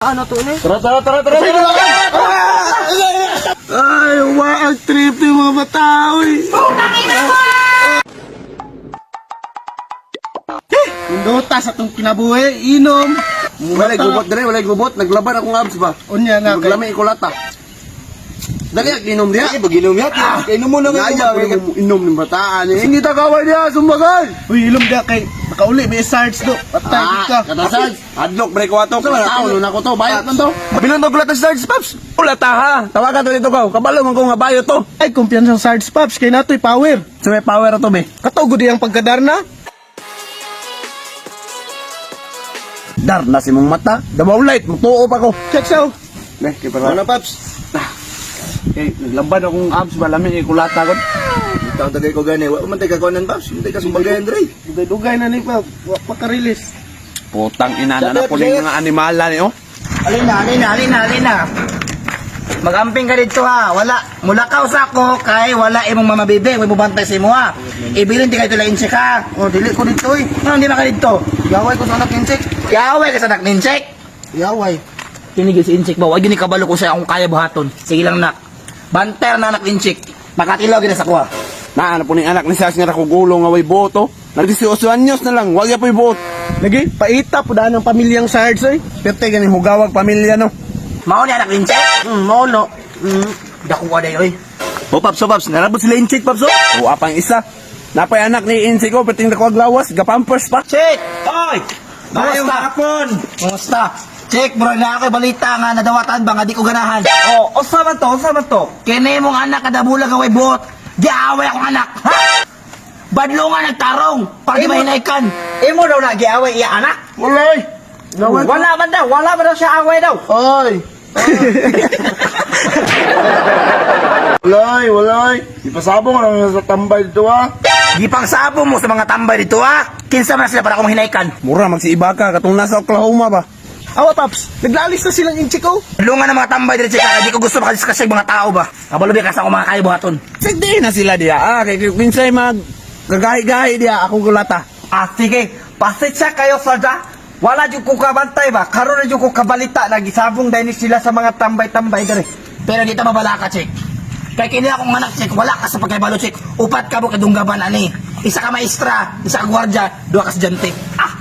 Ano to ni? Tara, tara, tara, tara! Ay, waag trip yung mga bata, uy. Indota sa itong kinabuhi, inom. Walay gubot dire, walay gubot. Naglaban akong abs ba? Unya na kay. Maglami ikulata. Dali, inom diha. Pag inom ya, inom mo na Naya, ko inom ng bataan eh. Hindi tagaway diha, sumbagay! Uy, ilom da kay nakauli may sarge do. Patay Ah, ka. katasan. Hadlok break ko ato. Tao na ko to, bayot man to. Bilon to gulata sa Sarge Pops. Ulata ha. Tawagan to dito ko. Kabalo man ko nga bayo to. Ay, kumpiyansa sa sarge pops kay natoy power. So may power to be. Katugo di ang pagkadarna. Dar na si mong mata. Dabaw light, mutuo pa ko. Check so. Beh, kay para. Ano Pops? Kay naglaban akong abs ba lami ikulata ko. Tawag tagay ko gani, wa man tay kakuanan Pops, hindi ka sumbagayan dre. Dugay-dugay na ni pa. Wa pa ka-release. Putang ina na na puling mga animala ni oh. Alin na, alin na, alin na, alin na. Magamping ka dito ha. Wala. Mulakaw sa ako kay wala imong mama bibi. May mubantay sa imo ha. Ibilin di kayo tula insek ha. O dili ko dito eh. Ano hindi maka dito? Gaway ko sa anak insect. Yaway ka sa anak ninsek. Yaway. Tinigil si insek ba? Wag yun kabalo ko siya akong kaya buhaton. Sige lang nak. Banter na anak insek. Makatilaw gina sa kuha. Na ano po ning anak ni Sas nga rakugulo nga way boto. Nag 18 anyos na lang, wag ya po'y buot. Lagi, paita po daan ang pamilyang sarge oy. Perte gani hugawag pamilya no. Mao ni anak insek? Mao no. Dako ka day oy. Oh Pops, oh Pops, narabot sila insect Pops oh. O apang isa. Napay anak ni Insi ko, perting nakuag lawas, gapampers pa. Check! Oy! Mayong Kumusta? hapon. Kumusta? Check bro, na ako balita nga nadawatan ba nga di ko ganahan. Oh, usa man to, usa man to. Kene mong anak kada bulag away buot. Giaway akong anak. Ha? Badlungan nagtarong para di mahinaykan. Imo daw na giaway iya anak. Walay. Wala man daw, wala man daw siya away daw. Oy. Walay, walay. Ipasabong lang sa tambay dito ha. Gipangsabo mo sa mga tambay dito ha. Kinsa man sila para akong hinaykan. Mura magsiiba ka katong nasa Oklahoma ba. Awa paps, naglalis na silang inchik oh. Badlungan ng mga tambay dito chika. Di ko gusto makadiscuss mga tao ba. Kabalo ba kasi ako mga kaya buhaton. Sige na sila diya. Ah, kay kinsay mag gagahi-gahi diya akong gulata. Ah, sige. Pasensya kayo, Sarge. Wala jud ko kabantay ba? Karon na jud ko kabalita nagisabong dahil sila sa mga tambay-tambay dere. Pero dito mabala ka, chick. Kay kini akong anak, chick, wala ka sa pagkabalo, chick. Upat ka mo kadunggaban ani. Isa ka maestra, isa ka gwardiya, duha ka estudyante. Ah,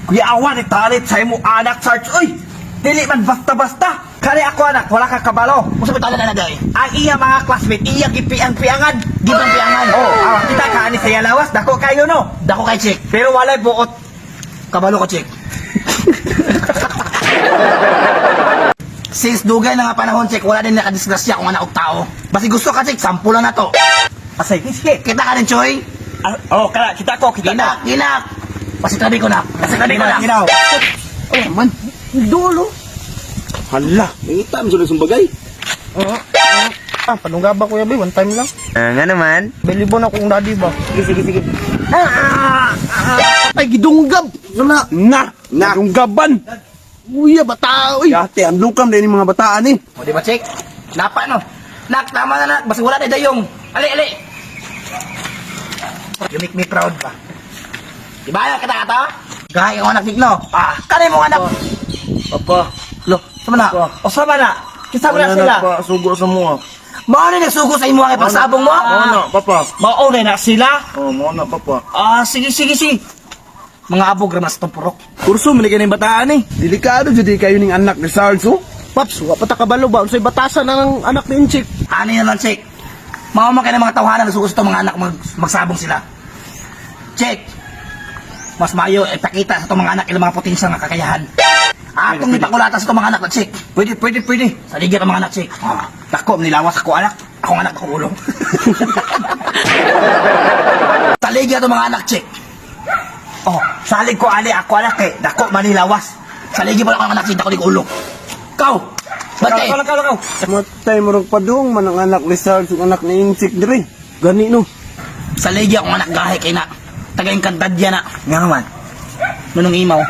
kuya awa ni talit sa imo anak, Sarge. Uy, dili man basta-basta. Kani ako anak, wala ka kabalo. Usa pa tala na day. Ang iya mga classmate, iya gipiang-piangan. Gipiang-piangan? Oh, ah, kita ka ani sa iya lawas, dako kayo no. Dako kay chick. Pero walay buot. Kabalo ko, chick. Since dugay na nga panahon, chick, wala din nakadisgrasya kung anak og tao. Basi gusto ka, chick, sampulan na to. Asay, sige. Kita ka rin, Choy? Ah, oh, kala, kita ko, kita ko. Ginak, ginak. Pasitabi ko na. Pasitabi ko na. Ginaw. Oh man, Dulo. Hala, Nangitam sila sumbagay. Ah, panunggaba kuya bay, one time lang. Ah, nga naman. Belibon ako kung daddy ba. Sige, sige, sige. Ay, gidunggab. Wala. Na, na, yung gaban. Uya, bata, uy. Yate, ang lukam din yung mga bataan eh. O, di ba, chick? Napa, no? Nak, tama na, nak. Basta wala na dayong. Ali, ali. You make me proud ba? Di ba, ayaw kita kata? Gahay ang anak, Nick, no? Ah, kanay mong anak. Papa, Lo, sama na. O sama na. Kisama na sila. Sugo sa mua. Mao na nagsugo sa imo ang ipagsabong mo? Mao na, papa. Mauna na sila. Oh, mao na, papa. Ah, sige, sige, sige. Mga abog raman sa tumpurok. Kurso, maligay na yung bataan eh. Delikado jud kayo ning anak ni Sarge oh. Paps, wa pa ta kabalo ba? Unsay batasan ang anak ni inchik? Ano yun lang, chick? Mao man kayo ng mga tawhanan nagsugo sa itong mga anak magsabong sila. Check. Mas mayo ipakita sa itong mga anak ilang mga potensyal nga kakayahan. Atong ipakulata sa itong mga anak na chick. Pwede, pwede, pwede. Sa ligid ang mga anak, chick. Ah, Dako, nilawas ako anak. akong anak, akong ulo. Sa ligid ang mga anak, chick. Oh, salig ko ali ako anak eh. Dako manilawas. Sa ligid pa lang akong anak, chick. Dako di ko ulo. Ikaw! Bante! Ikaw, ikaw, ikaw. Matay murag padung man ang anak ni Sarge ug anak ni Insik dire. Gani no. Sa ligid akong anak gahe kay na. Tagayang kantadya na. Nga naman. Nunong imaw.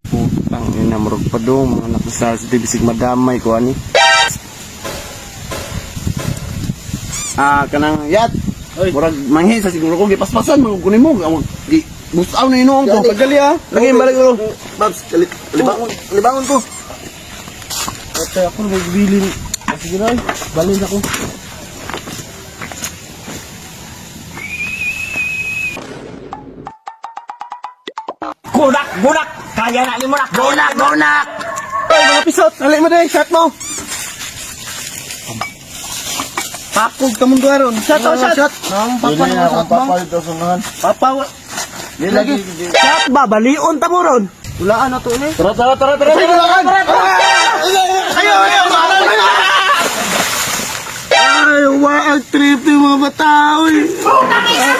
Putang ina murag padung mga anak ni Sarge di bisig madamay ko ani. Ah, kanang yat. Murag manghi sa siguro ko gipaspasan mga kunin mo. Gi Busaw na inuong ko. Pagdali ah. Lagi balik ko. Babs, libangon, libangon ko. Patay ako magbilin. Sige na, balin ako. Gunak, gunak. Kaya na nimo na. Go na, go na! Ay, mga pisot, dali mo dai, shot mo. Pakog ka mong duharon. Shot, oh, shot. Shot. Nang papa Dili na na shot akong mo. papa dito sa unahan. Papa, Di lagi. shot ba balion ta mo ron. Ulaan na to ni. Tara, tara, tara, tara. Ayo, ayo, ayo. Ay, waag trip yung mga bata. Uy. Putang ina!